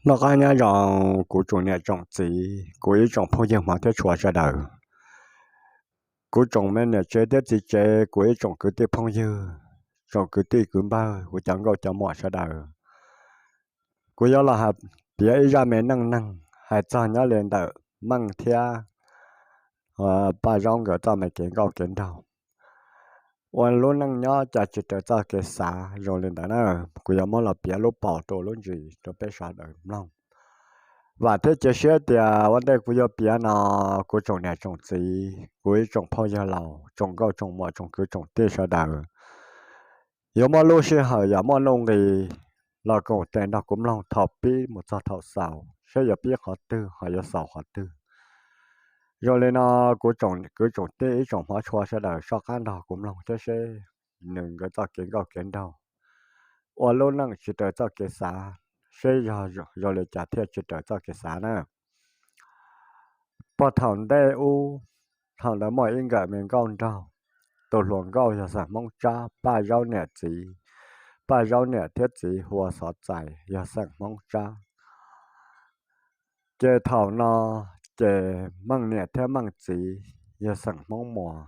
Noj qab nyob zoo kuv tsoom niam tsoom txiv, kuv ib tsoom phooj ywg hmov thiab tshua sawv daws, kuv tsoom me niam tsev thiab txiv tsev, kuv ib tsoom kwv tij phooj ywg, tsoom kwv tij kwv npawg, kuv cov nkauj cov muam sawv daws. Kuv yuav los hais piav ib zaj me neej neeg hais txog nyob li ntawm Meej thiab Paj Zaub nkawd txoj me kev nkauj kev nraug, ua lub neej nyob cas tsis raws txoj kev xav zoo li ntawd na. Kuv yuav muab los piav lub paus rau lub ntsis rau peb sawv daws mloog. Vam thiab cia siab tias ua ntej kuv yuav piav no, kuv tsoom niam tsoom txiv, kuv ib tsoom phooj ywg laus, tsoom nkauj tsoom muam, tsoom kwv tsoom tij sawv daws yuav muaj lub sij hawm yam muaj nuj nqis los koom tes nrog kuv mloog thaum pib mus txog thaum xaus, saib yuav pib qhov twg ho yuav xaus qhov twg. Zoo li no, kuv tsoom kwv tsoom tij ib tsoom hmov tshua sawv daws soj qab nrog kuv mloog thiab seb nws nkawd txoj kev nkauj kev nraug, ua lub neej tsis raws txoj kev xav, seb yog zoo li cas thiaj tsis raws txoj kev xav na. Puag thaum ntej ub, thaum ntawd muaj ib nkawm me nkauj nraug, tus hluas nkauj yog xeem Hmoob Tsab, Paj Zaub niam txiv, Paj Zaub niam thiab txiv hu ua Xov Txais, yog xeem Hmoob Tsab. Ces thaum no, ces Meej niam thiab Meej txiv yog xeem Hmoob Muas,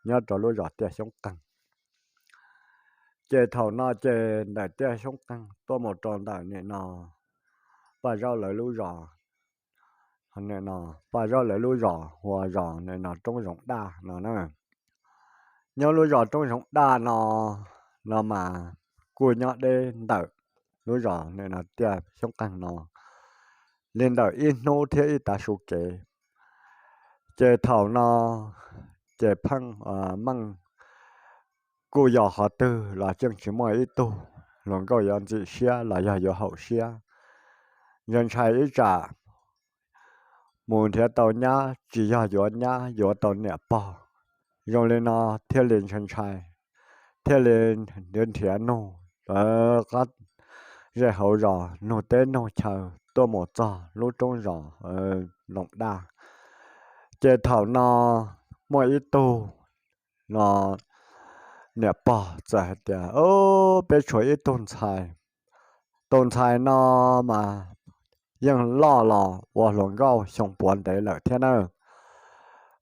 nyob rau lub zos Tiaj Xyoob Qeeg. Ces thaum no ces ntawm Tiaj Xyoob Qeeg tuaj mus rau ntawm nim no Paj Zaub lawv lub zos, nim no Paj Zaub lawv lub zos hu ua zos nim no Roob Zoov Daj no na. Nyob lub zos Roob Zoov Daj no, no mas kuj nyob deb ntawm lub zos nim no Tiaj Xyoob Qeeg no li ntawm ib hnub thiab ib tav su kev. Ces thaum no, ces pheej, Meej kuj yog qhov twg los yeej tsis muaj ib tug hluas nkauj yuav ntxim siab los yog yuav haum siab. Ntshai ntshai ib tsam mus nrhiav tau nyab tsis yog yuav nyab yuav tau niam pog. Zoo li no thiaj li ntshai ntshai, thiaj li nrhiav nrhiav nug qab zej hauv zos, nug teb nug chaw tuaj mus txog lub roob zos Zoov Daj. Ces thaum no muaj ib tug no niam pog txawm hais tias, Ob, peb tshuav ib tug ntxhais. Tus ntxhais no mas yeej loj los ua hluas nkauj xyoo puav ntev lawm thiab na.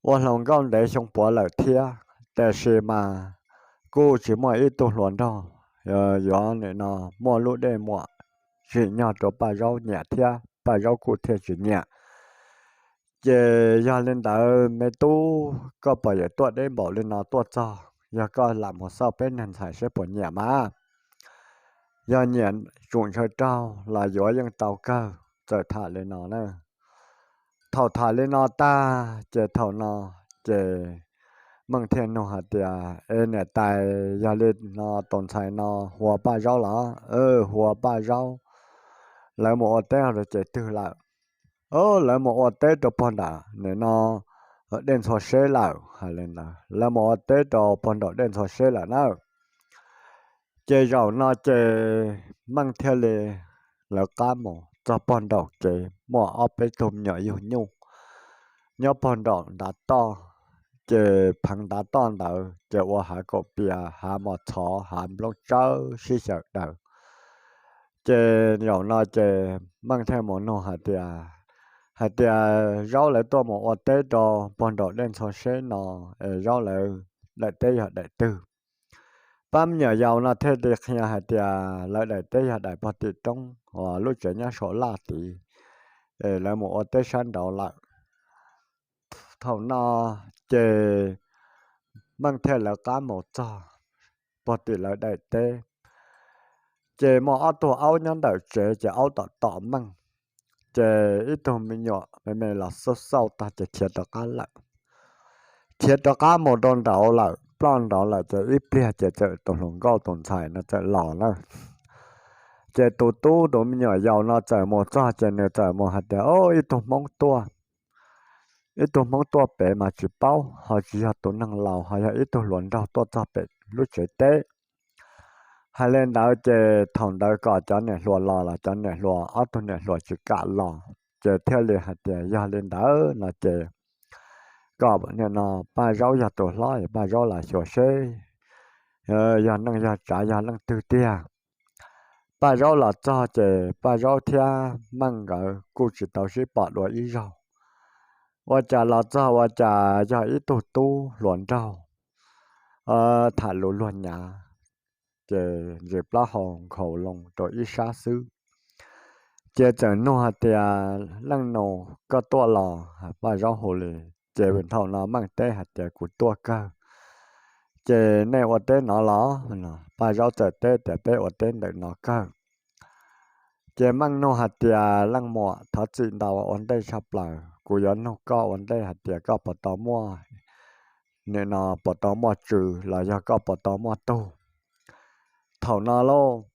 Ua hluas nkauj ntev xyoo puav lawm thiab, tiam sis mas kuj tsis muaj ib tug hluas nraug yuav nim no muaj lub dej muam tsim nyog rau Paj Zaub nyiam thiab Paj Zaub kuj thiaj tsis nyiam. Ces yog li ntawd me tub, koj pom yawm tuaj deb npaum li no tuaj txog, yog koj lam mus xauj peb niag ntxhais seb puas nyiam mas. Yog nyiam tsum ntshaw raug los yuav yeej tau kawg. Txawm tham li no na. Thaum tham li no tag ces thaum no ces Meej thiaj nug hais tias, Es niam tais, yog li no tus ntxhais no hu ua Paj Zaub los? Hu ua Paj Zaub. Lawv mus ua teb rau ces twg lawm? Lawv mus ua teb rau puag nram nim no Dej Ntxhua Seb lawm. Hais li ntawd, lawv mus ua teb rau puag nraum Dej Ntxhua Seb lawm na. Ces zaum no ces Meej thiaj li lawv qab mus txog puag nraum kev muaj ob peb tug me nyuam yug nyuj nyob puag nraum ntav toj. Ces pheev ntav toj ntawd ces ua hav kaum pias, hav mos txhov, hav nplooj tsawb sib xyaw daws. Ces zaum no ces Meej thiaj mus nug hais tias, hais tias Zaub lawv tuaj mus ua teb rau puag nraum Dej Ntxhua Seb no, es Zaub lawv daim teb yog daim twg? Pab me nyuam yaus no thiaj li qhia hais tias lawv daim teb yog daim puag tim roob uas lub tsev nyob saum laj tid, es lawv mus ua teb sab nraud lawm. Thaum no ces Meej thiaj lawv qab mus txog puag tim lawv daim teb. Ces muaj ob tug aub nyob ntawm tsev ces aub tom tom Meej. Ces ib tug me nyuam me me los xauj xauj tag ces khiav rov qab lawm. Khiav rov qab mus rau nraud lawm, ploj nraud lawm ces ib pliag ces txawm tus hluas nkauj tus ntxhais no txawm los lawm. Ces tus tub tus me nyuam yaus no txawm mus txog ces nws txawm mus hais tias, Ob, ib tug Hmoob tuaj. Ib tug Hmoob tuaj pem mas tsis paub, ho tsis yog tus neeg laus, ho yog ib tug hluas nraug tuaj txog pem lub tsev teb. Hais li ntawd ces thaum ntawd kom cov niam hluas los los cov niam hluas, ob tug niam hluas tsis kam los, ces thiaj li hais tias, Yog li ntawd no ces kom nim no Paj Zaub yog tus hlob, Paj Zaub los xyuas seb yog neej yog tsav yog leej twg tiag. Paj Zaub los txog ces Paj Zaub thiab Meej nkawd kuj tsis tau sib pom dua ib zaug. Ua cas los txog ua cas yog ib tug tub hluas nraug tham lus luag nyav, ces ntsis plaub hau nkhaus loo rau ib sab xwb. Ces txawm nug hais tias, Leej nus, koj tuaj los? Paj Zaub hu li. Ces thaum no Meej teb hais tias, Kuv tuaj kawg. Ces nej ua teb no los? Paj Zaub txawm teb tias, Peb ua teb ntawm no kawg. Ces Meej nug hais tias, Leej muam, thov txim ntau ua ntej tshaj plaws, kuv yuav nug koj ua ntej hais tias koj puas tau muaj, nim no puas tau muaj tswv los yog koj puas tau muaj tug? Thaum no lauj,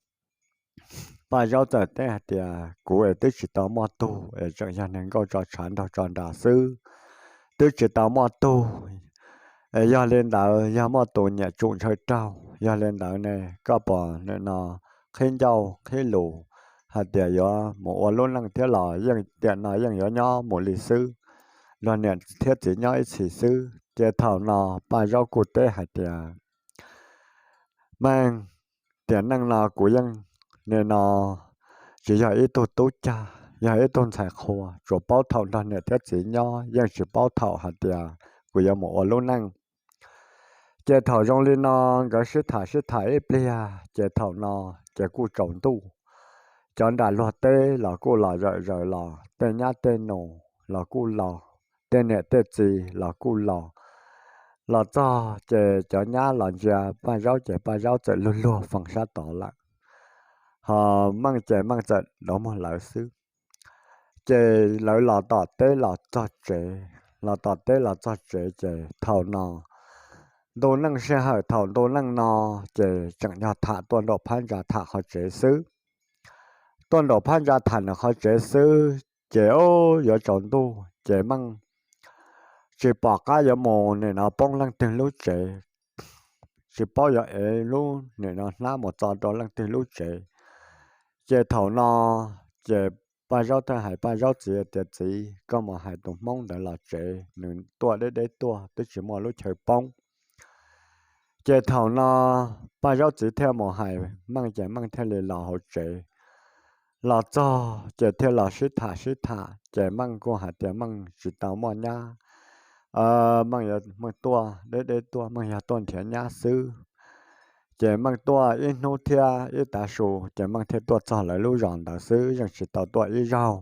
Paj Zaub txawm teb hais tias, Kuv es twb tsis tau muaj tug es tseem yog neeg nkauj tso tshav nraug tso nras xwb, twb tsis tau muaj tug. Es yog li ntawd yog muaj tus nyiam tsum ntshaw raug, yog li ntawd ne koj puas nim no qhib ncauj qhib lus hais tias yuav mus ua lub neej thiab los yeej tiam no yeej yuav nyob mus li xwb, luag niam thiab txiv nyob ib txhis xwb? Ces thaum no Paj Zaub kuj teb hais tias, Meej, tiam neej no kuv yeej nim no tsis yog ib tug tub cag, yog ib tug ntxhais qhua, tsuas paub thaum nrog niam thiab txiv nyob, yeej tsis paub thaum hais tias kuv yuav mus ua lub neej. Ces thaum zoo li no nkawd sib tham sib tham ib pliag ces thaum no ces kuj tsaus ntuj. Cov nram luag teb los kuj los zawm zaws los, tej nyab tej nus los kuj los, tej niam tej txiv los kuj los. Los txog ces cov nyab los ntsia Paj Zaub ces Paj Zaub txawm luag luag foo sab tod lawm, ho Meej ces Meej txawm dov muag lawv xwb. Ces lawv los tom teb los txog tsev, los tom teb los txog tsev ces thaum no ntu neej sij hawm thaum ntu neej no ces tseem yog tham tuaj nraum phab ntsa tham qhov tsev xwb. Tuaj nraum phab ntsa tham nws qhov tsev xwb ces ub yuav tsaus ntuj ces Meej tsis pom qab yuav mus nim no poob leej twg lub tsev, tsis paub yuav ev lub nim no hnab mus txo rau leej twg lub tsev. Ces thaum no ces Paj Zaub thiaj hais Paj Zaub txiv tias, Txiv, koj mus hais tus Hmoob ntawd los tsev, nws tuaj deb deb tuaj twb tsis muaj lub chaw poob. Ces thaum no Paj Zaub txiv thiaj mus hais Meej ces Meej thiaj li los hauv tsev. Los txog ces thiaj los sib tham sib tham ces Meej kuj hais tias Meej tsis tau muaj nyab, Meej, Meej tuaj deb deb tuaj, Meej yog tuaj nrhiav nyab xwb. Ces Meej tuaj ib hnub thiab ib tav su ces Meej thiaj tuaj txog lawv lub zos ntawd xwb, yeej tsis tau tuaj ib zaug.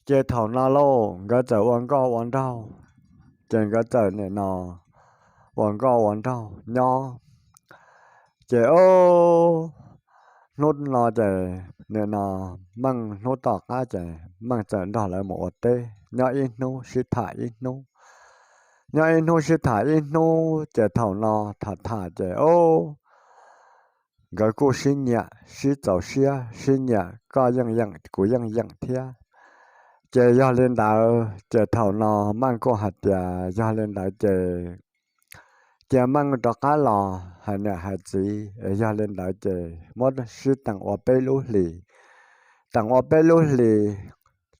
Ces thaum no lauj nkawd txawm ua nkauj ua nraug, ces nkawd txawm nim no ua nkauj ua nraug nyob. Ces ub, hnub no ces nim no Meej hnub tom qab ces Meej txawm nrog lawv mus ua teb, nyob ib hnub sib tham ib hnub, nyob ib hnub sib tham ib hnub, ces thaum no tham tham ces ub, nkawd kuj sib nyiam sib txaus siab, sib nyiam koj yeej yeem kuv yeej yeem thiab. Ces yog li ntawd ces thaum no Meej kuj hais tias yog li ntawd ces cia Meej rov qab los hais niam hais txiv, yog li ntawd ces muab sib teem ua peb lub hlis, teem ua peb lub hlis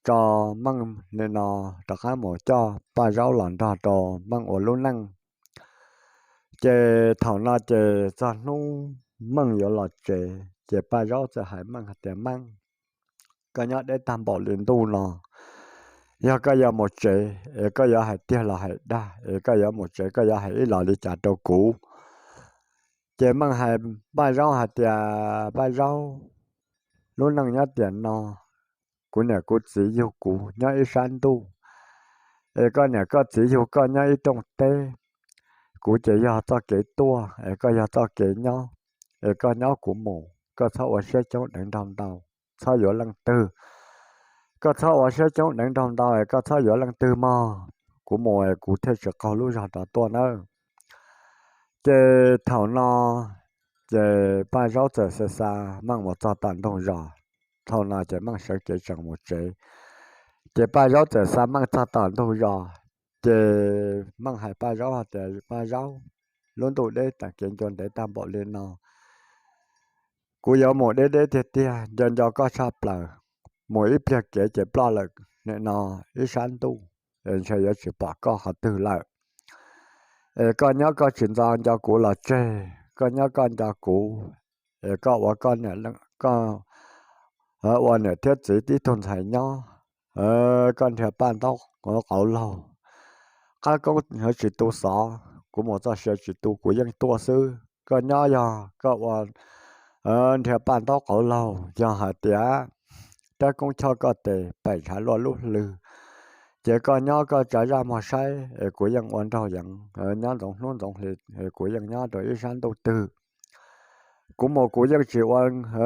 tso Meej nim no rov qab mus coj Paj Zaub los nrog rau Meej ua lub neej. Ces thaum no ces txog hnub Meej yuav los tsev ces Paj Zaub txawm hais Meej hais tias, Meej, koj nyob deb tag npaum li ntuj no, yog koj yuav mus tsev es koj yuav hais tiag los hais dag, es koj yuav mus tsev koj yuav hais ib los li cas rau kuv? Ces Meej hais Paj Zaub hais tias, Paj Zaub, lub neej nyob tiam no, kuv niam kuv txiv yug kuv nyob ib sab ntuj, es koj niam koj txiv yug koj nyob ib rooj teb, kuv ces yog txoj kev tuaj es koj yog txoj kev nyob, es koj nyob kuv mus, koj txhob ua siab coob deev nraug ntau, txhob yuav leej twg. Koj txhob ua siab coob deev nraug ntau es koj txhob yuav leej twg mog, kuv mus es kuv thiaj tsis qaug lub zog rov tuaj nawb. Ces thaum no ces Paj Zaub txawm xa xa Meej mus txog tom ntug zos. Thaum no ces Meej sawv kev tseem mus tsev, ces Paj Zaub txawm xa Meej txog tom ntug zos. Ces Meej hais Paj Zaub hais tias, Paj Zaub, lub ntuj deb tas kev ncua ntev tag npaum li no, kuv yuav mus deb deb tiag tiag, nco nco koj tshaj plaws, mus ib pliag kev ces ploj lawm nim no ib sab ntuj, es ntshe yuav tsis pom koj qhov twg lawm. Es koj nyob koj tsis ntxov nco kuv los tseg, koj nyob koj nco kuv, es koj ua koj niam koj ua niam thiab txiv tib tug ntxhais nyob, koj nrhiav paj ntaub qauv laug, qab koob tsis tu xov, kuv mus txoj sia tsis tu kuv yeej tuaj xwb. Koj nyob yog koj ua nrhiav paj ntaub qauv laug, yog hais tias rab koob choj koj tes pem ntshav luaj lub hli, ces koj nyob koj tsa zaj muag saib es kuv yeej ua nraug yeev nyob ntxoov hnub ntxoov hli, kuv yeej nyob rau ib sab ntuj twg. Kuv mus kuv yeej tsis ua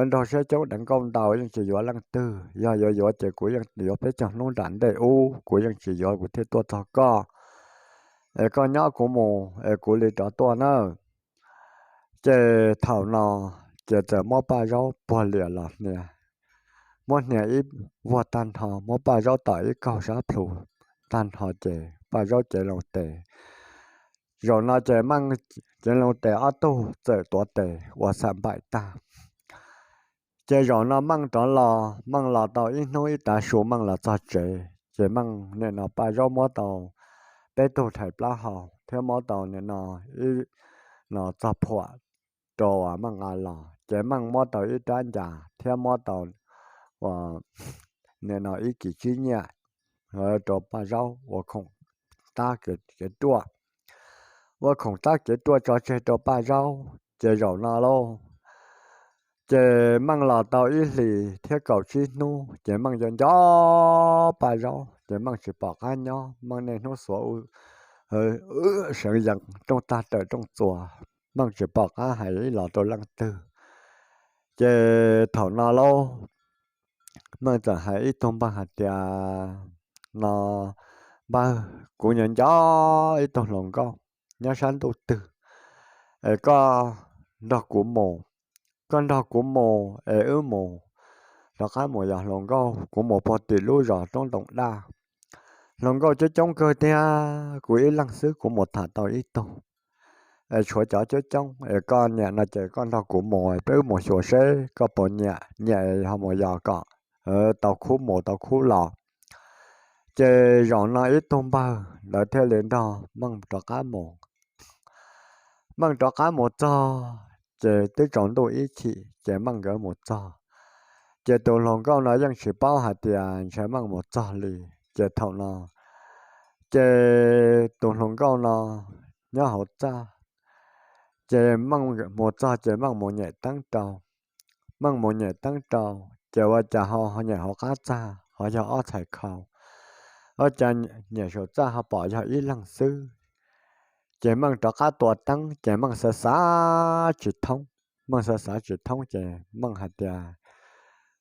nraug siab coob deev nkauj ntaus, yeej tsis yuav leej twg. Yog yuav yuav ces kuv yeej yuav peb caug hnub nram ntej ub, kuv yeej tsis yuav kuv thiaj tuaj txog koj. Es koj nyob kuv mus es kuv li rov tuaj nawb. Ces thaum no ces txawm muab Paj Zaub puag lias los hnia, muab hnia ib vuag tag nrho, muab Paj Zaub tom ib kaug sab plhu tag nrho ces Paj Zaub cev loo tes. Zaum no ces Meej cev loo tes ob tug txawm tuav tes ua xam npaim tag. Ces zaum no Meej rov los, Meej los tau ib hnub ib tav su Meej los txog tsev, ces Meej nim no Paj Zaub muab tau peb tug rhais plaub hau thiab muab tau nim no ib no txog phuam rau Meej nqa los, ces Meej muab tau ib rab ncas thiab muab tau nim no ib kis tsib nyiaj rau Paj Zaub ua khoom tab kev ruaj, ua khoom tab kev ruaj tso tseg rau Paj Zaub. Ces zaum no lauj, ces Meej los tau ib hlis thiab kaum tsib hnub ces Meej nco nco Paj Zaub, ces Meej tsis pom qab nyob, Meej niaj hnub xuav seev yees rooj tag raws rooj txuas, Meej tsis pom qab hais ib los rau leej twg. Ces thaum no lauj, Meej txawm hais ib tug npawg hais tias, no npawg, kuv nco nco ib tug hluas nkauj nyob sab ntuj twg, es koj nrog kuv mus, koj nrog kuv mus es wb mus rov qab mus yos hluas nkauj, kuv mus puag tim lub zos roob ntoo daj. Hluas nkauj coob coob kawg tiag, kuv ib leeg xwb kuv mus tham tau ib tug, es tshuav cov coob coob, es koj nyiam no ces koj nrog kuv mus, peb wb mus xyuas seb koj puas nyiam, nyiam ho mus yos kom tau khub mus tau khub los. Ces zaum no ib tug npawg ntawd thiaj li nrog Meej rov qab mus. Meej rov qab mus txog, ces twb tsaus ntuj ib chim ces Meej nkawd mus txog. Ces tus hluas nkauj no yeej tsis paub hais tias ntshe Meej mus txog li. Ces thaum no ces tus hluas nkauj no nyob hauv txaj, ces Meej mus txog ces Meej mus nyem teeb rau. Meej mus nyem teeb rau, ces ua cas ho nyem hauv qab txaj ho yog ob txhais khau, ua cas nyem saum txaj ho pom yog ib leeg xwb. Ces Meej rov qab tua teeb ces Meej xav xav tsis thoob, Meej xav xav tsis thoob ces Meej hais tias,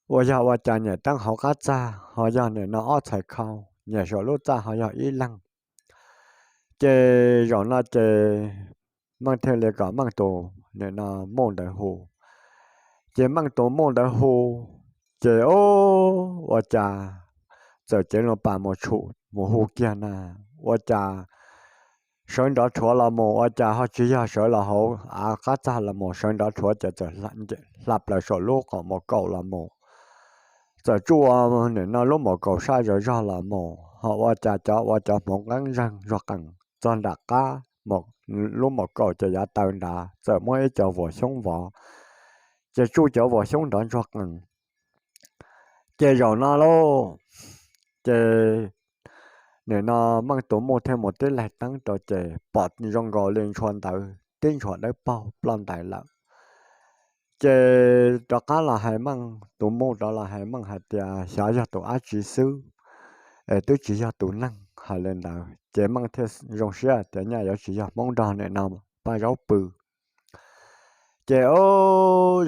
ua yog ua cas nyem teeb hauv qab txaj ho yog nim no ob txhais khau, nyem saum lub txaj ho yog ib leeg. Ces zaum no ces Meej thiaj li kom Meej tus nim no muj ntawd hu. Ces Meej tus muj ntawd hu, ces ua cas txawm cev loo pas mus tshum mus hu kiag na, ua cas sawv nrov rhuav los mus, ua cas ho tsis yog sawv los hauv av qab txaj los mus, sawv nrov rhuav ces txawm hla plaws saum lub qaum maum kaum los mus, txawm tsuj ua nim no lub maum kaum saj zog zog los mus, ho ua cas cov ua cov hmoov qeeb zeeg zuag qees txog nram qab lub maum kaum ces yav taw nrad txawm muab ib co vuas xyoob vov, ces tsuj cov vuas xyoob nrov ntsuag qees. Ces zaum no lauj, ces nim no Meej tus muj thiaj mus tib laig teeb rau ces pom zoo nkaus li ntshua ntawd tib ntshua dawb paug ploj ntais lawm. Ces rov qab los hais Meej tus muj rov los hais Meej hais tias xyov yog tus dab tsi xwb, es twb tsis yog tus neeg hais li ntawd. Ces Meej thiaj zoo siab tias nyaj yuav tsis yog Hmoob nrog nim no Paj Zaub pw. Ces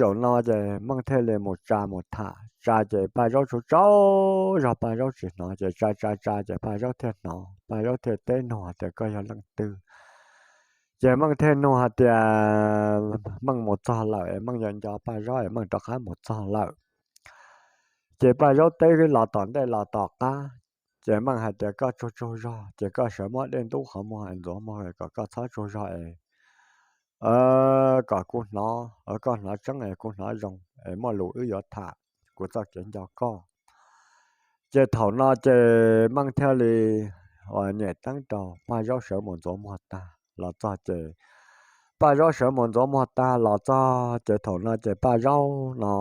zaum no ces Meej thiaj li mus tsa mus tham, tsa ces Paj Zaub tsaug tsaug zog Paj Zaub tsis hnov, ces tsa tsa tsa ces Paj Zaub thiaj hnov, Paj Zaub thiaj teb nug hais tias koj yog leej twg. Ces Meej thiaj nug hais tias Meej mus txog lawm es Meej yuav nco Paj Zaub es Meej rov qab mus txog lawm. Ces Paj Zaub teb los tom ntej los tom qab, ces Meej hais tias koj tsaug tsaug zog ces koj sawv muab dej ntub qhov muag es ntxuav muag kom koj txhob tsaug zog es kom kuv hnov, koj hnov tseeb es kuv hnov zoo es muaj lus wb yuav tham, kuv txoj kev nco koj. Ces thaum no ces Meej thiaj li uas nyem teeb rau Paj Zaub sawv mus ntxuav muag tag los txog ces Paj Zaub sawv mus ntxuav muag tag los txog ces thaum no ces Paj Zaub no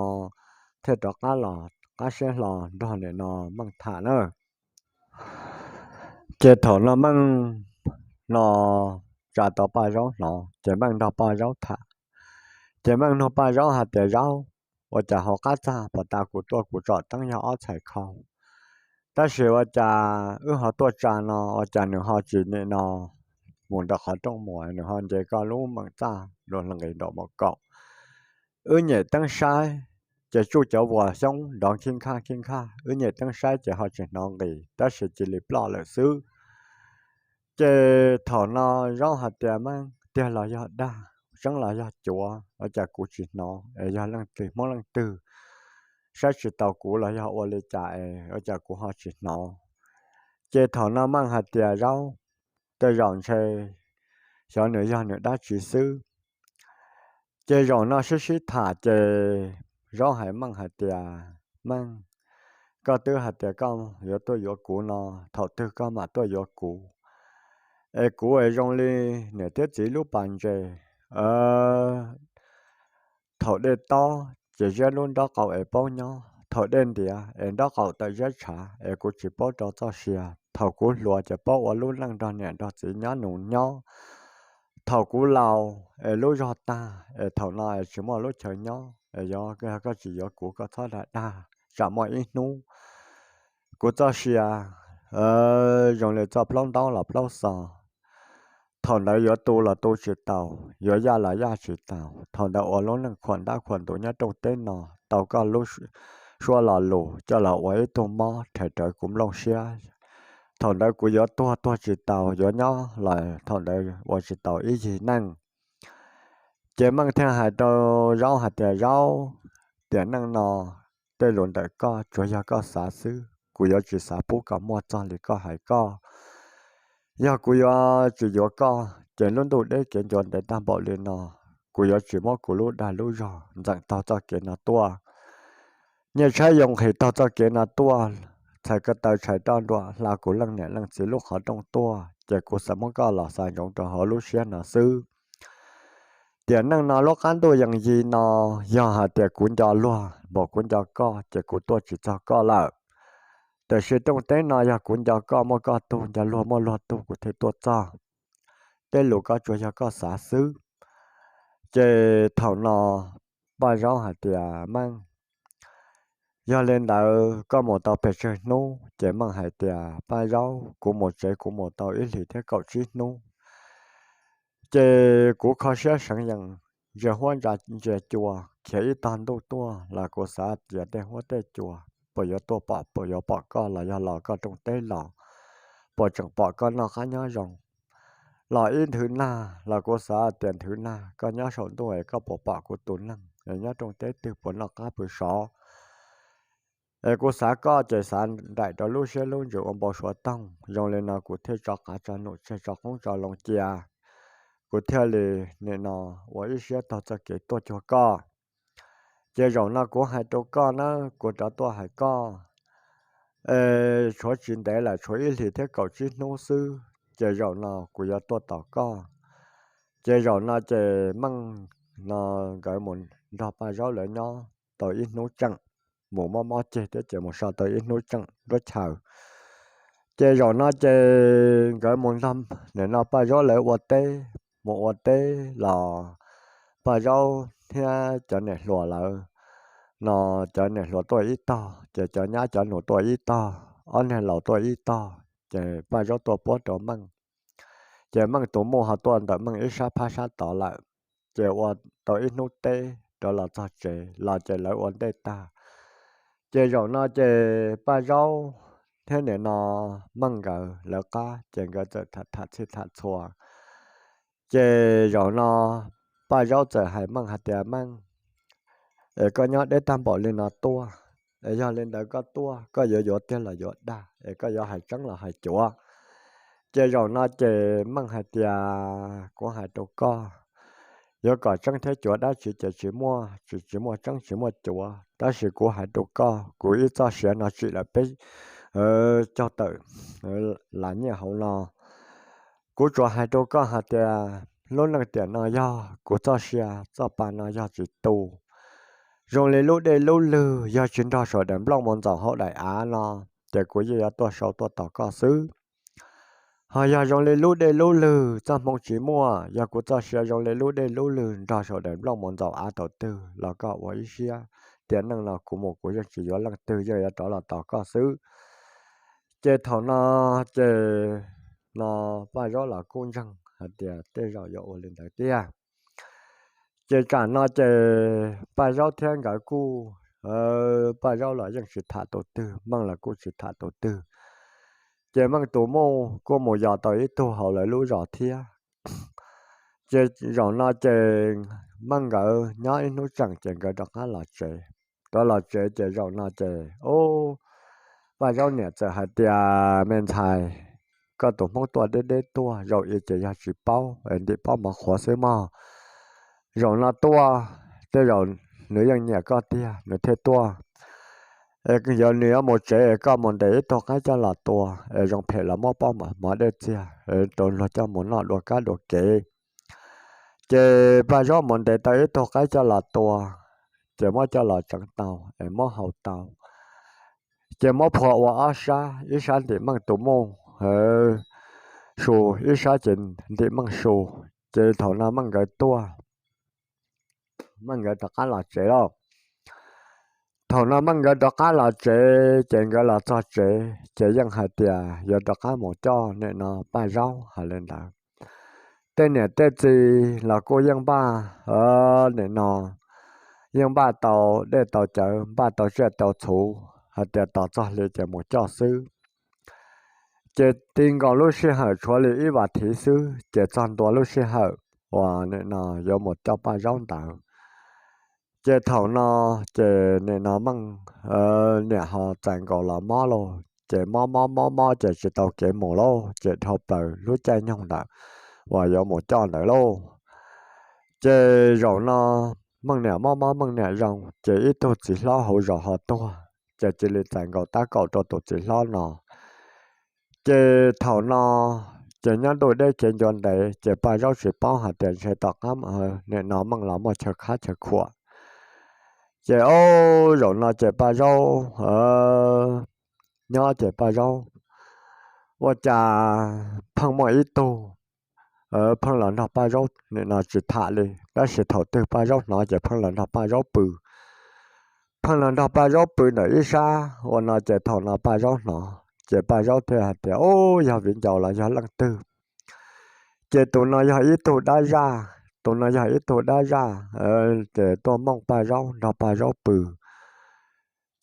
thiaj rov qab los qab siab hlo nrog nim no Meej tham na. Ces thaum no Meej no tsa tau Paj Zaub hnov ces Meej nrog Paj Zaub tham. Ces Meej nug Paj Zaub hais tias, Zaub, ua cas hauv qab txaj puag ta kuv tuaj kuv tsom teeb yog ob txhais khau, tab sis ua cas wb ho tuaj tsa no ua cas nws ho tsis nim no mus nram qhov rooj mus, nws ho nce koj lub meem txaj dua hla nqis nraum mos kaum? Wb nyem teeb saib ces tsuj cov vuas xyoob nrov khib khaj khib khaj, wb nyem teeb saib ces ho tsis hnov nqis tab sis cia li ploj lawm xwb. Ces thaum no Zaub hais tias, Meej, tiag los yog dag, tseeb los yog cuav, ua cas kuv tsis hnov es yog leej twg Hmoob leej twg saib tsis taus kuv los yog ua li cas es ua cas kuv ho tsis hnov? Ces thaum no Meej hais tias, Zaub, tej zaum ntshe xyov nws yog nws dab tsi xwb. Ces zaum no sib sib tham ces Zaub hais Meej hais tias, Meej, koj twb hais tias koj yuav tuaj yuav kuv no, thaum twg koj mam tuaj yuav kuv? Es kuv es zoo li niam thiab txiv lub pas ntses, thaum dej tob ces ziab lub nraub qaum es paub nyob, thaum dej ntiav es nraub qaum tawm ziab tshav es kuv tsis paub rau txoj sia. Thaum kuv hluas ces paub ua lub neej nrog niam nrog txiv nyob nus nyob. Thaum kuv laus es lub zog tag es thaum no es tsis muaj lub chaw nyob es yog koj tsis yuav kuv koj txhob dag dag, tsam muaj ib hnub kuv txoj sia zoo li txoj plaub ntaub los plaub xo. Thaum ntawd yuav tu los tu tsis taus, yuav yaj los yaj tsis taus. Thaum ntawd ua lub neej khuam ntab khuam ntuv nyob rooj teb no, tau koj lub suab lo lus coj los ua ib tug mob rhais rawv kuv nplooj siab. Thaum ntawd kuv yuav tuag tuag tsis taus, yuav nyob los thaum ntawd ua tsis taus ib yig neej. Ces Meej thiaj hais rau Zaub hais tias, Zaub, tiam neej no tej lus ntawm koj tsuas yog koj xav xwb, kuv yuav tsis xav pub kom muaj txog li koj hais koj. Yog kuv yuav tsis yuav koj ces lub ntuj deb kev ncua ntev tag npaum li no, kuv yuav tsis muab kuv lub dag lub zog ntxeem taug txoj kev no tuaj. Nyiaj tshaib yoo nqhis taug txoj kev no tuaj, txhais ko taw tshais roj nruam hla kuv leej niam leej txiv lub qhov rooj tuaj, ces kuv xav muab koj los xa ntsoov rau hauv lub siab no xwb. Tiam neej no lub qab ntuj yees yig no, yog hais tias kuv nco luag npaum kuv nco koj ces kuv tuaj tsis txog koj lawm. Tiam sis rooj teb no yog kuv nco koj muaj koj tug, nco luag muaj luag tug kuv thiaj tuaj txog. Tej lus ko tsuas yog koj xav xwb. Ces thaum no Paj Zaub hais tias, Meej, yog li ntawd koj mus tau pes tsawg hnub? Ces Meej hais tias, Paj Zaub, kuv mus tsev kuv mus tau ib hlis thiab kaum tsib hnub. Ces kuv kho siab seev yees, ntsia huab ntsia cua, khiav ib tog ntuj tuaj los kuv xav tias tej huab tej cua puas yuav tuaj pom, puas yuav pom koj los yog los koj rooj teb los, puas tseem pom koj noj qab nyob zoo. Los ib nthwv nag los kuv xav tias nthwv nag koj nyob saum ntuj es koj puas pom kuv tus neeg es nyob rooj teb twg puas noj qab pw sov. Es kuv xav koj ces xav nraim rau lub siab lub ntsws ua npau suav toog. Zoo li no kuv thiaj tso qav tso num tseg tso qoob tso loo cia, kuv thiaj li nim no ua ib siab taug txoj kev tuaj cuag koj. Ces zaum no kuv hais rau koj na, kuv rov tuaj hais koj, tshuav tsis ntev lawm, tshuav ib hlis thiab kaum tsib hnub xwb ces zaum no kuv yuav tuaj tos koj. Ces zaum no ces Meej no nkawd mus nrog Paj Zaub lawv nyob tau ib hnub tseem, mus mob mob ceg thiab ces mus so tau ib hnub tseem nruab chaw. Ces zaum no ces nkawd mus nrog nim no Paj Zaub lawv ua teb, mus ua teb los Paj Zaub thiab cov niam hluas lawv no, cov niam hluas tuaj ib tog, ces cov nyab cov nus tuaj ib tog, ob niag laus tuaj ib tog, ces Paj Zaub tuaj puab rau Meej. Ces Meej tus muj ho tuaj ntawm Meej ib sab phab sab tod lawm. Ces ua tau ib hnub teb rov los txog tsev los ces lawv ua ntej tag. Ces zaum no ces Paj Zaub thiab nim no Meej nkawd lawv qab ces nkawd txawm tham tham txhij tham txhua. Ces zaum no Paj Zaub txawm hais Meej hais tias, Meej, es koj nyob deb tag npaum li no tuaj, es yog li ntawd koj tuaj koj yuav yuav tiag los yuav dag, es koj yuav hais tseeb los hais cuav? Ces zaum no ces Meej hais tias, kuv hais rau koj, yuav kom tseeb thiab cuav dab tsi ces tsis muaj, tsis, tsis muaj tseeb tsis muaj cuav, tab sis kuv hais rau koj, kuv ib txoj sia no tsim lawm peb caug tawm las nyiaj hauv no. Kuv tsuas hais rau koj hais tias lub neej tiam no yog kuv txoj sia, txoj pa no yog tsis tu. Zoo li lub dej lub lwg yog tsis nrog saum daim nplooj mus ntxaum hauv daim av no, ces kuv yeej yuav tuaj sau tuaj tos koj xwb. Ho yog zoo li lub dej lub lwg txoj hmoo tsis muaj, yog kuv txoj sia zoo li lub dej lub lwg nrog saum daim nplooj mus ntxaum av thaum twg los koj ua ib siab, tiam neej no kuv mus kuv yeej tsis yuav leej twg, yeej yuav rov los tos koj xwb. Ces thaum no ces no Paj Zaub los kuj ntseeg hais tias tej zaum yuav ua li ntawd tiag. Ces tsam no ces Paj Zaub thiab nkawd kuj, Paj Zaub los yeej tsis tham tus twg, Meej los kuj tsis tham tus twg. Ces Meej tus muj kuj mus yos tau ib tug hauv lawv lub zos thiab. Ces zaum no ces Meej nkawd nyob ib hnub tseem ces nkawd rov qab los tsev. Rov los tsev ces zaum no ces ub, Paj Zaub niam txawm hais tias, Me ntxhais, koj tus Hmoob tuaj deb deb tuaj, zaum i ces yog tsis paub es ntim pob mov qhuav xwb mog. Zaum no tuaj, tej zaum nws yeej nyiam koj tiag nws thiaj tuaj. Yog nws yuav mus tsev es koj mus ntes ib tug qaib coj los tua es zoo phem los muab pob mov dej txiag rau luag coj mus noj dua kab dua kev. Ces Paj Zaub mus ntes tau ib tug qaib coj los tua, ces muab coj los tseev tau es muab hau tau, ces muab phua ua ob sab, ib sab ntim Meej tus muj su, ib sab ces ntim Meej su. Ces thaum no Meej nkawd tuaj, Meej nkawd rov qab los tsev lauj. Thaum no Meej nkawd rov qab los tsev ces nkawd los txog tsev ces yeej hais tias yuav rov qab mus coj nim no Paj Zaub hais li ntawd. Tej niam tej txiv los kuj yeej npaj, nim no yeej npaj tau dej tau cawv, npaj tau tsiaj tau txhu, hais tias tos txog hli ces mus coj xwb. Ces ti nkaus lub sij hawm tshuav li ib vas thiv xwb ces txog ntua lub sij hawm uas nim no yuav mus coj Paj Zaub ntawd. Ces thaum no ces nim no Meej niam ho txais nkaus los mob lauj, ces mob mob mob mob ces tsis tau kev mus lauj, ces dhau plaws lub caij nyoog ntawd uas yuav mus coj ntawd lauj. Ces zaum no Meej niam mob mob Meej niam zoo, ces ib tug txiv hlob hauv zos ho tuag, ces cia li txais nkaus tab kaum rau tus txiv hlob no. Ces thaum no ces nyob ntuj deb kev ncua ntev ces Paj Zaub tsis paub hais tias ntshe tom qab nim no Meej los muaj chaw qhab chaw khuam. Ces ob zaum no ces Paj Zaub nyob ces Paj Zaub ua cas pheej muaj ib tug pheej los nrog Paj Zaub nim no tsis tham li, tab sis thaum twg Paj Zaub hnov ces pheej los nrog Paj Zaub pw. Pheej los nrog Paj Zaub pw ntawm ib sab ua no ces thaum no Paj Zaub hnov ces Paj Zaub thiaj hais tias, Ub, yog viv ncaus los yog leej twg? Ces tus no yog ib tug dab zaj, tus no yog ib tug dab zaj, ces tuaj mooj Paj Zaub nrog Paj Zaub pw.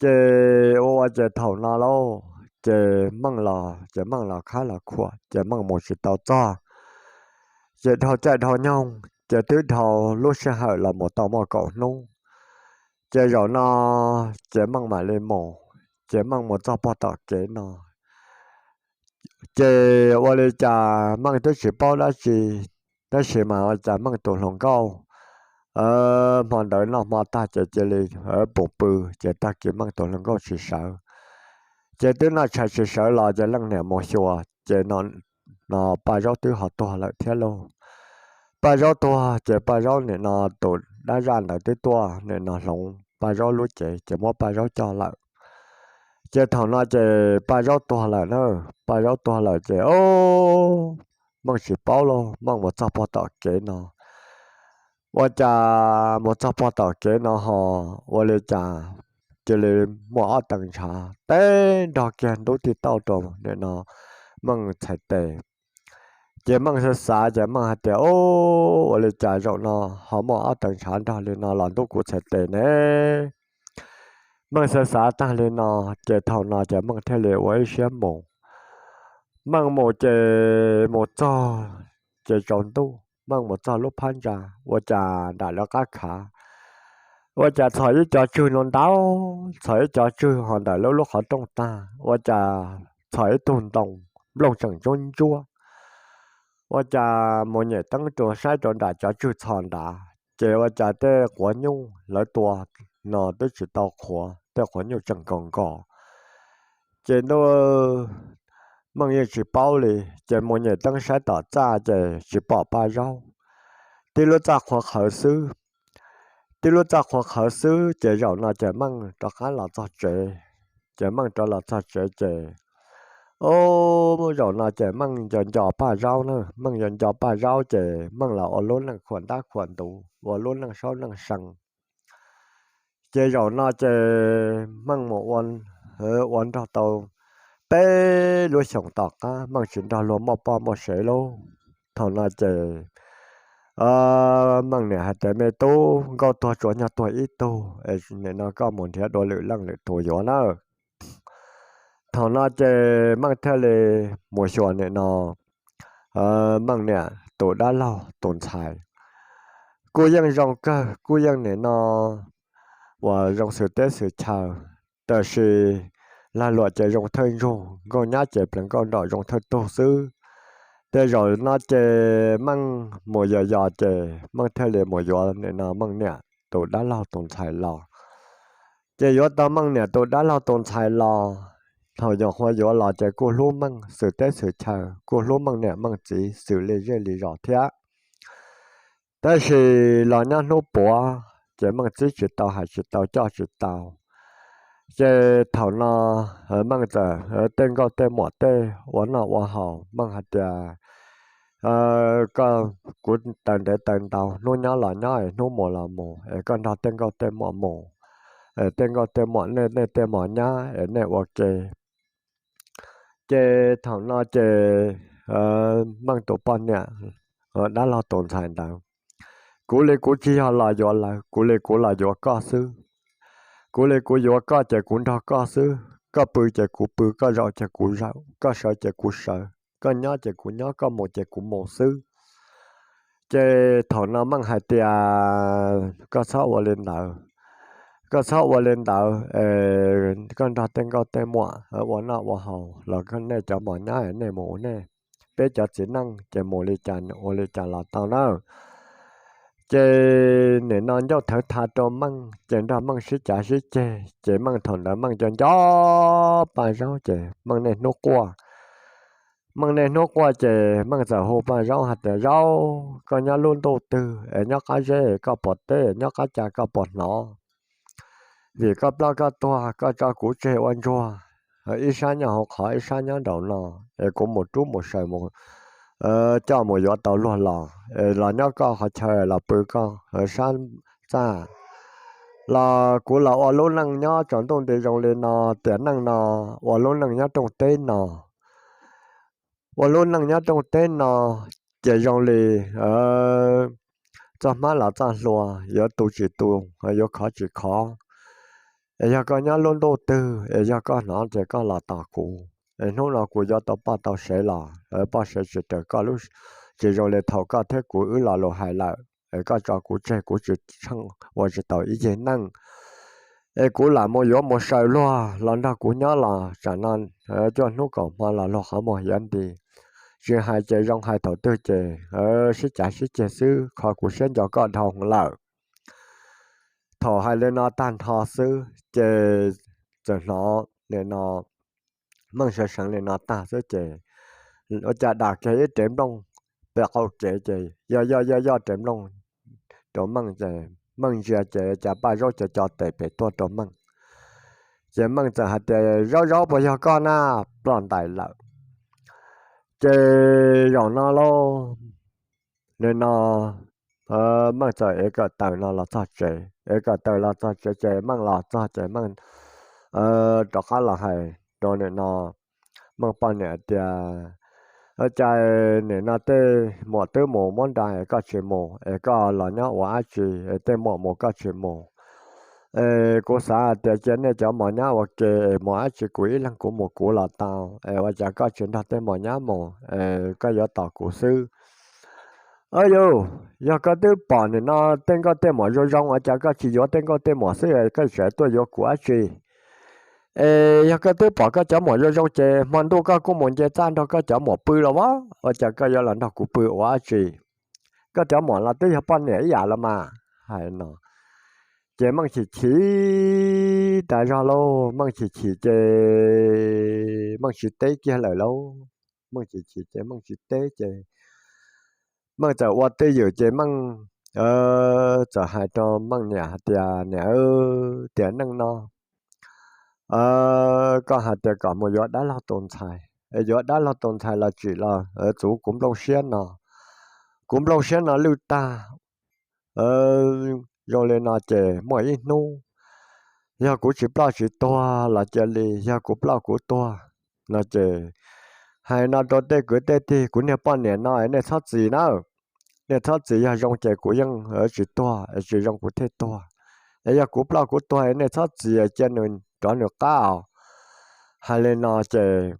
Ces ua ua ces thaum no lauj, ces Meej los ces Meej los qhab los khuam ces Meej mus tsis tau txog. Ces dhau caij dhau nyoog ces twb dhau lub sij hawm los mus tau muaj kaum hnub. Ces zaum no ces Meej mam li mus, ces Meej mus txog pog tom kev no. Ces ua li cas Meej twb tsis paub dab tsi, tab sis mas ua cas Meej tus hluas nkauj hmo ntawd noj hmo tag ces cia li pum pw, ces tag kis Meej tus hluas nkauj tsis sawv. Ces twb noj tshais tsis sawv los ces leej niam mus xyuas ces no Paj Zaub twb ho tuag lawm thiab lauj. Paj Zaub tuag ces Paj Zaub nim no tus dab zaj ntawd twb tuaj nim no hloov Paj Zaub lub cev ces muab Paj Zaub coj lawm. Ces thaum no ces Paj Zaub tuag lawm na, Paj Zaub tuag lawm ces o, Meej tsis paub lauj, Meej mus txog pog tom kev no. Ua cas mus txog pog tom kev no ho ua li cas cia li muaj ob teev ntshav teb nrog kiag ntub tij tauj rau nim no Meej txhais tes. Ces Meej xav xav ces Meej hais tias, Ub, ua li cas zaum no ho muaj ob teev ntshav nrog li no los ntub kuv txhais tes ne? Meej xav xav tag li no, ces thaum no ces Meej thiaj li ua ib siab mus. Meej mus ces mus txog ces tsaus ntuj, Meej mus txog lub phab ntsa, ua cas nram lawv qab khav ua cas txhos ib co tswg no ntau, txhos ib co tswg ho ntawm lub lub qhov rooj tag ua cas txhos ib tug ntoo nplooj tseem ntsuab ntsuab. Ua cas mus nyem teeb rau saib rau nram cov tswg txhos nrad ces ua cas tej quav nyuj lawv tua no twb tsis tau qhuav, tej quav nyuj tseem nkaus nkaus. Ces ntuj, Meej yeej tsis paub li, ces mus nyem teeb saib tom txaj ces tsis pom Paj Zaub, tib lub txaj qhuav qhawv xwb. tib lub txaj qhua qhawv xwb. Ces zaum no ces Meej rov qab los txog tsev. Ces Meej rov los txog tsev ces, ub, zaum no ces Meej nco nco Paj Zaub na, Meej nco nco Paj Zaub ces Meej los ua lub neej khuam ntab khuam ntuv, ua lub neej saub neej seev. Ces zaum no ces Meej mus ua, ua nrog tau peb lub xyoos tom qab Meej tsis nrog luag muaj poj muaj sev lauj. Thaum no ces Meej niam hais tias, Me tub, nkauj tuag tsuas nyuag tuag ib tug, es nim no koj mus nrhiav dua lwm leej lwm tus yuav nawb. Thaum no ces Meej thiaj li mus xyuas nim no Meej niam tus dab laug tus ntxhais. Kuj yeej zoo kawg, kuj yeej nim no uas zoo xws teb xws chaw, tab sis lag luam ces zoo thawj ntsug, nkauj nyab ces plees nkauj nraum zoo thawj tug xwb. Tej zaum no ces Meej mus yos yos ces Meej thiaj li mus yuav nim no Meej niam tus dab laug tus ntxhais los. Ces yuav tau Meej niam tus dab laug tus ntxhais los, thaum nyuam qhuav yuav los ces kuj hlub Meej xws teb xws chaw, kuj hlub Meej niam Meej txiv xws li zej li zos thiab. Tab sis los nyob hnub puav ces Meej txib tsis tau, hais tsis tau, coj tsis tau. Ces thaum no Meej txawm tej nkauj tej muam tej ua noj ua haus, Meej hais tias, Koj, kuv taw ntev taw ntau, hnub nyob los nyob es hnub mus los mus, es koj nrog tej nkauj tej muam mus, es tej nkauj tej muam nej, nej tej mos nyab es nej ua ke. Ces thaum no ces Meej tus poj niam dab laug tus ntxhais ntawd, Kuv li kuv tsis yog los yuav lawv, kuv li kuv los yuav koj xwb. Kuv li kuv yuav koj ces kuv nrog koj xwb. Koj pw ces kuv pw, koj zaum ces kuv zaum, koj sawv ces kuv sawv, koj nyob ces kuv nyob, koj mus ces kuv mus xwb. Ces thaum no Meej hais tias, Koj txhob ua li ntawd, koj txhob ua li ntawd, koj nrog tej nkauj tej muam ua noj ua haus los nej cov mos nyab nej mus nej, peb cov txiv neej ces mus li cas ua li cas los tau nawb. Ces nim no ncauj thawv tha rau Meej ces nrog Meej sib cav sib ceg, ces Meej thaum ntawd Meej nco nco Paj Zaub ces Meej niaj hnub quaj. Meej niaj hnub quaj ces Meej txawm hu Paj Zaub hais tias, Zaub, koj nyob lub ntuj twg es nyob qab zeb koj pom teb, nyob qab ca koj pom hnov, vim koj ploj koj tuag koj tso kuv tseg ua ntsuag, ib sab nyob hauv qhov ib sab nyob nraum no, es kuv mus rub mus saws mus coj mus yuav tau luag los, es los nyob koj qhov chaw los pw koj sab txaj, los kuv los ua lub neej nyob tsaus ntuj nti zoo li no, tiam neej no ua lub neej nyob rooj teb no, ua lub neej nyob rooj teb no ces zoo li txoj hmab los txoj hlua, yuav tu tsis tu, yuav khov tsis khov. Es yog koj nyob lub ntuj twg es yog koj hnov ces koj los tos kuv, es hnub no kuv yuav tau poj tau sev los poj sev tsis raws koj lub, tsis zoo li thaum koj thiab kuv wb lo lus hais lawm, es koj tso kuv tseg kuv tsis tsheej ua tsis tau ib yig neej, es kuv lam mus yuav mus saws luag los nrog kuv nyob los tsam no cuaj hnub kaum hmo los luag qhov muag hiav nti. Tsis hais ces zoo, hais thaum twg ces sib cav sib ceg xwb, kho kuv siab nco koj dhau lawm. Thaum hais li no tag nrho xwb ces txawm hnov nim no Meej sawv seev li no tag xwb ces ua cas dam kiag ib rev nplooj pem qaum kev ces yoj yoj yoj yoj rev nplooj rau Meej ces Meej ntsia ces cas Paj Zaub co co tes pem tuaj rau Meej. Ces Meej txawm hais tias, Zaub, Zaub, puas yog koj na? Ploj ntais lawm. Ces zaum no lauj, nim no Meej txawm ev kawm taws no los txog tsev, ev kawm taws los txog tsev ces Meej los txog ces Meej rov qab los hais rau nim no Meej poj niam tias, Cas nim no tej muam twb mus muab nra es koj tsis mus, es koj los nyob ua dab tsi es tej muam mus koj tsis mus? Es kuv xav hais tias cia nej cov mos nyab ua ke es mus dab tsi, kuv ib leeg kuv mus kuv los tau, es ua cas koj tsis nrog tej mos nyab mus es koj yuav tos kuv xwb? Yus, yog koj twb pom nim no tej nkauj tej muam zoo zoo ua cas koj tsis yuav tej nkauj tej muam xwb, koj tseem tuaj yuav kuv dab tsi? Es yog koj twb pom koj cov muam zoo zoo ces hmo ntuj koj kuj mus nce txaj nrog koj cov muam pw los as, ua cas koj yuav los nrog kuv pw ua dab tsi? Koj cov muam los twb yog poj niam ib yam los mas. Hais no ces Meej chim chim tas zog lauj, Meej chim chim ces Meej tsis teb kiag lawm lauj. Meej chim chim ces Meej tsis teb ces Meej txawm ua twj ywm ces Meej txawm hais rau Meej niam hais tias, Niam, tiam neej no koj hais tias kom mus yuav dab laug tus ntxhais, yuav dab laug tus ntxhais los tsim los txuv kuv nplooj siab no, kuv nplooj siab no lwj tag. Zoo li no ces muaj ib hnub yog kuv tsis ploj tsis tuag los cia li, yog kuv ploj kuv tuag no ces hais no rau tej kwv tej tij, kuv niag poj niam no nej txhob txis na, nej txhob txis, yog zoo ces kuv yeej tsis tuag, tsis zoo kuv thiaj tuag. Es yog kuv ploj kuv tuag nej txhob txis, cia nws rov nws qab os. Hais li no ces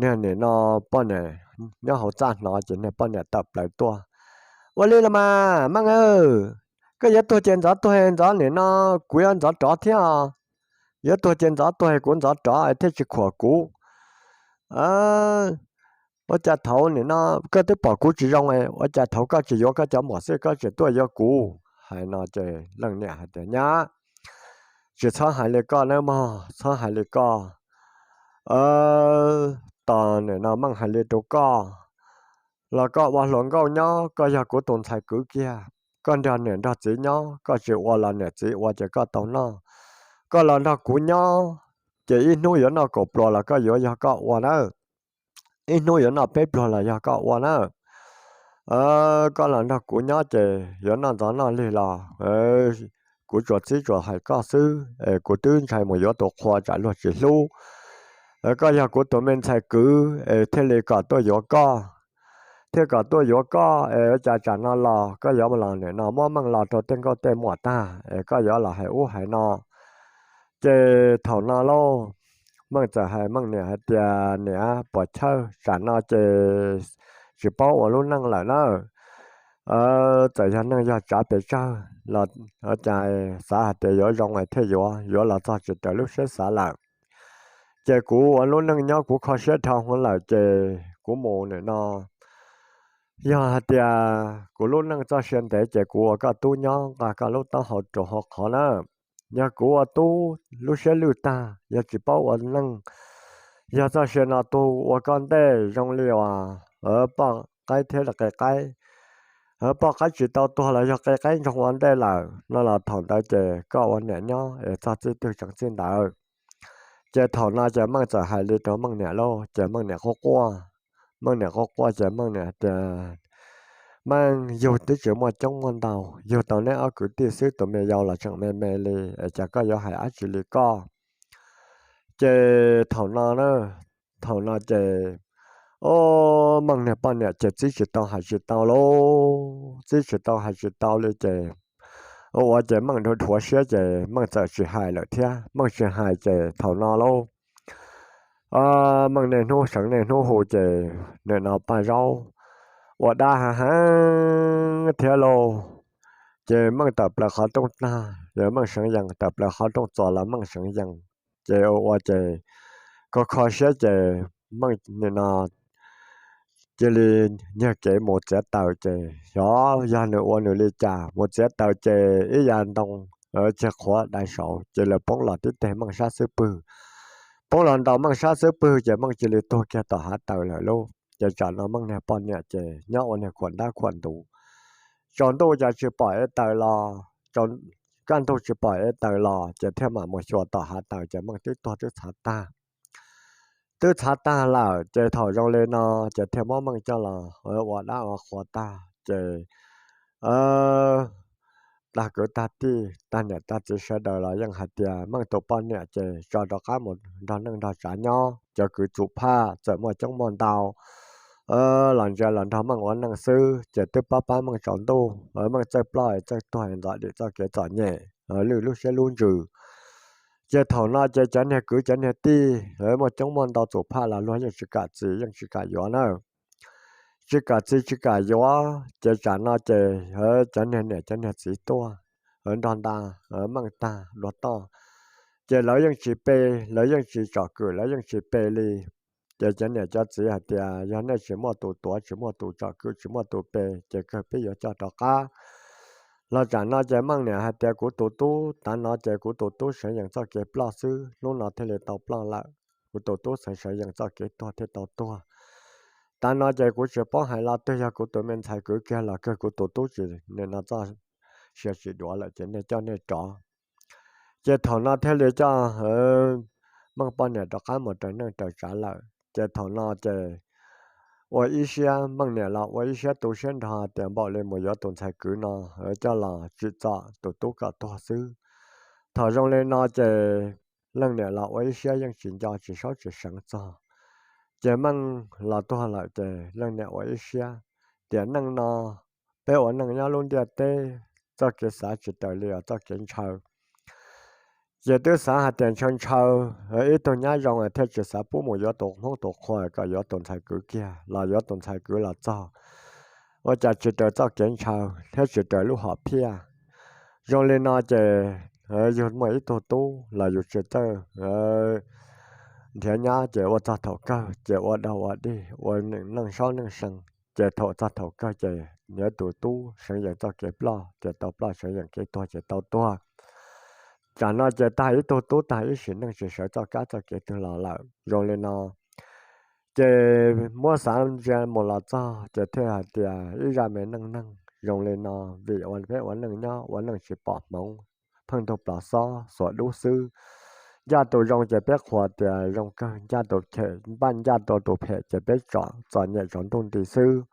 niag nim no poj niam nyob hauv txaj hnov ces niag poj niam tawm plaws tuaj, Ua li los mas Meej, koj yuav tuag ces ntxov tuag ntxov, nim no kuv yuav ntxov rov thiab. Yuav tuag ces ntxov tuag, kuv ntxov rov thiaj tsis khuam kuv. Ua cas thaum nim no koj twb pom kuv tsis zoo, ua cas thaum koj tsis yuav koj cov muam xwb koj tseem tuaj yuav kuv? Hais no ces leej niam hais tias, Nyab, tsis txhob hais li koj nawb mog, txhob hais li koj. Tos nim no Meej hais li rau koj los koj ua hluas nkauj nyob, koj yog kuv tus ntxhais kwv kiag, koj nrog niam nrog txiv nyob, koj tsis ua los niam txiv ua ces koj tau noj. Koj los nrog kuv nyob ces ib hnub yuav noj kaum pluas los koj yuav yog koj ua nawb, ib hnub yuav noj peb pluag los yog koj ua nawb. Koj los nrog kuv nyob ces yuav noj ntxov noj lig los kuv tsuas txib tsuas hais koj xwb, kuv twb ntshai mus yuav tus qhua tsam luag tsis hlub. Koj yog kuv tus me ntxhais kwv es thiaj li kom tuaj yuav koj, thiaj kom tuaj yuav koj es cas tsam no los koj yuav los nim no muab Meej los rau tej nkauj tej muam tag es koj yuav los hais ub hais no. Ces thaum no lauj, Meej txawm hais Meej niam hais tias, Niam, puas chawj, tsam no ces tsis paub ua lub neej lawm na. Txawm yog neej yog tsav pes tsawg los cas xav hais tias yuav zoo thiaj yuav, yuav los txog tsis raws lub siab xav lawm. Ces kuv ua lub neej nyob kuv kho siab dhau hwv lawm ces kuv mus nim no, yog hais tias kuv lub neej txoj sia ntev ces kuv ua koj tub nyob nqa koj lub taub hau rau hauv qhov na. Yog kuv ua tub lub siab lwj tag, yog tsis paub ua neej, yog txoj sia no tu ua koj ntej zoo li uas poj qaib thiab qe qaib, poj qaib tsis tau tuag los yog qe qaib ntsoog ua ntej lawm no los thaum ntawd ces koj ua niam nyob es txog txij twg tseem txij ntawd. Ces thaum no ces Meej txawm hais li rau Meej niam lauj, ces Meej niam quaj quaj. Meej niam quaj quaj ces Meej niam tias, Meej, yug twb tsis muaj coob muaj ntau, yug tau neb ob kwv tij xwb, tus me yau los tseem me me li es cas koj yuav hais dab tsi li koj? Ces thaum no, thaum no ces, o, Meej niag poj niam ces txib tsis tau hais tsis tau lauj, txib tsis tau hais tsis tau li ces, ua ces Meej dhuav siab ces Meej txawm tsis hais lawm thiab. Meej tsis hais ces thaum no lauj, Meej niaj hnub seev niaj hnub hu ces nim no Paj Zaub ua dab heev heev thiab lauj. Ces Meej tawm plaws qhov rooj tag, Meej seev yees, tawm plaws qhov rooj txos los Meej seev yees. Ces ua ua ces kho kho siab ces Meej nim no cia li nyiag kev mus txiav taws ces xyov yog nws ua nws li cas, mus txiav taws ces ib yav ntoo tsis qhuav dai saud ces lawv poob los tib teg Meej sab xub pwg. Poob los ntaus Meej sab xub pwg ces Meej cia li tuag kiag tom hav taws lawm lauj. Ces tsam no Meej niag poj niam ces nyob ua niag khuam ntab khuam ntuv, tsaus ntuj cas tsis pom ev taws los, kaj ntug tsis pom ev taws los ces thiaj mam mus xyuas tom hav taws ces Meej twb tuag twb txhav tag. Twb txhav tag lawm ces thaum zoo li no ces thiaj muab Meej coj los ua dab ua qhuas tag ces tag kwv tag tij tag niam tag txiv sawv daws los yeej hais tias Meej tus poj niam ces tso rov qab mus nrog neej nrog tsav nyob, cov kwv txum phaj txawm muaj coob muaj ntau los ntsia los nrog Meej ua neej xwb ces twb pab pab Meej tsaus ntuj, Meej txawj ploj txawj tuag ntxov dim txoj kev txom nyem, lwj lub siab lub ntsws. Ces thaum no ces cov niag kwv cov niag tij muaj coob muaj ntau txum phaj los luag yeej tsis kam txis yeej tsis kam yuav na. Tsis kam txis tsis kam yuav ces tsam no ces cov niag niam cov niag txiv tuaj nrog nta Meej tag dua toj, ces lawv yeej tsis pe, lawv yeej tsis tsom kwm, lawv yeej tsis pe li. Ces cov niam cov txiv hais tias yog nej tsis muaj tus tuav, tsis muaj tus tsom kwm, tsis muaj tus pe ces kawg peb yuav coj rov qab. Los tsam no ces Meej niam hais tias kuv tus tub, tav no ces kuv tus tub seev yees txoj kev ploj xwb, hnub no thiaj li tau ploj lawm. Kuv tus tub seev seev yees txoj kev tuag thiaj tau tuag. Tav no ces kuv tsis paub hais los twg yog kuv tus me ntxhais kwv kiag los kawg kuv tus tub tsis, nim no txoj sia tsis duav lawm ces nej coj nej rov. Ces thaum no thiaj li coj Meej poj niam rov qab mus raws neej raws tsav lawm. Ces thaum no ces ua ib siab, Meej niam los ua ib siab tu siab nrho tias npaum li mus yuav tus ntxhais kwv no coj los tsim txom tus tub kom tuag xwb. Thaum zoo li no ces leej niam los ua ib siab yeej tsis nco tsis saub tsis seev txog. Ces Meej los tuag lawm ces leej niam ua ib siab tias neej no peb ua neej nyob lub ntiaj teb, txoj kev xav tsis raws li os txoj kev ntshaw. Ces twb xav hais tias ntshaw ntshaw ib tug nyab zoo thiaj tsis xav pub mus yuav tus hmoob tus qhua kom yuav tus ntxhais kwv kiag los yuav tus ntxhais kwv los txog ua cas tsis raws txoj kev ntshaw thiab tsis raws lub hom phiaj. Zoo li no ces yus muaj ib tug tub los yus tsis txawj nrhiav nyab ces ua txog thaum kawg ces ua dog ua dig ua neej saub neej see. Ces thaum txog thaum kawg ces yuav tus tub seev yeem txoj kev ploj ces tau ploj, seev yeem kev tuag ces tau tuag. Tsam no ces tag ib tug tub tag ib sim neej tsis sawv txoj kab txoj kev twg los lawm. Zoo li no ces muab xav ntsia mus los txog ces thiaj hais tias ib zaj me neej neeg zoo li no, vim ua peb ua neej nyob ua neej tsis pom hmoov, pheej ntug plos xob xuas dub xwb. Ncaj tus zoo ces peb qhuas tias zoo kawg, ncaj tus phem, npaj ncaj tus phem ces peb tsom txom nyem tsaus ntuj nti xwb.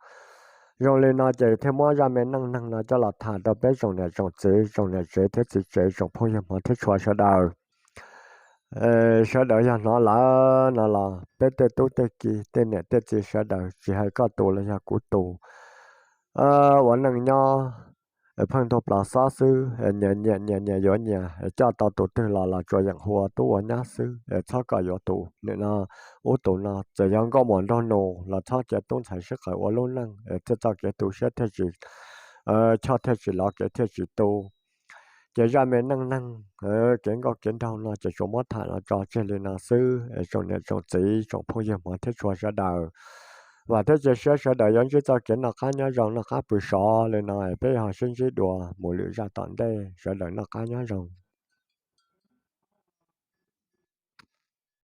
Zoo li no ces thiaj muab zaj me neej neeg no coj los tham rau peb tsoom niam tsoom txiv, tsoom niam tsev thiab txiv tsev, tsoom phooj ywg hmov thiab tshua sawv daws. Sawv daws yog hnov lawm no los peb tej tub tej ki, tej niam tej txiv sawv daws, tsis hais koj tus los yog kuv tus, ua neej nyob pheej ntug plos xob xwb, nyias nyias nyias yuav nyias, coj tau tus twg los los tsuas yeem hu ua tub ua nyab xwb, txhob kom yuav tus nim no ub tus no. Txawm yog nkauj muam nraug nus los txhob cia tub ntxhais sib qawm ua lub neej, thiaj txoj kev tu siab thiaj tsis, choj thiaj tsis lov, kev thiaj tsis tu. Ces zaj me neej neeg kev nkauj kev nraug no ces tsuas muab tham los tso tseg li no xwb. Tsoom niam tsoom txiv, tsoom phooj ywg hmov thiab tshua sawv daws, vam thiab cia siab sawv daws yuav ntsib txoj kev noj qab nyob zoo, noj qab pw sov li no, peb ho sib ntsib dua mus lwm zaj tom ntej. Sawv daws noj qab nyob zoo.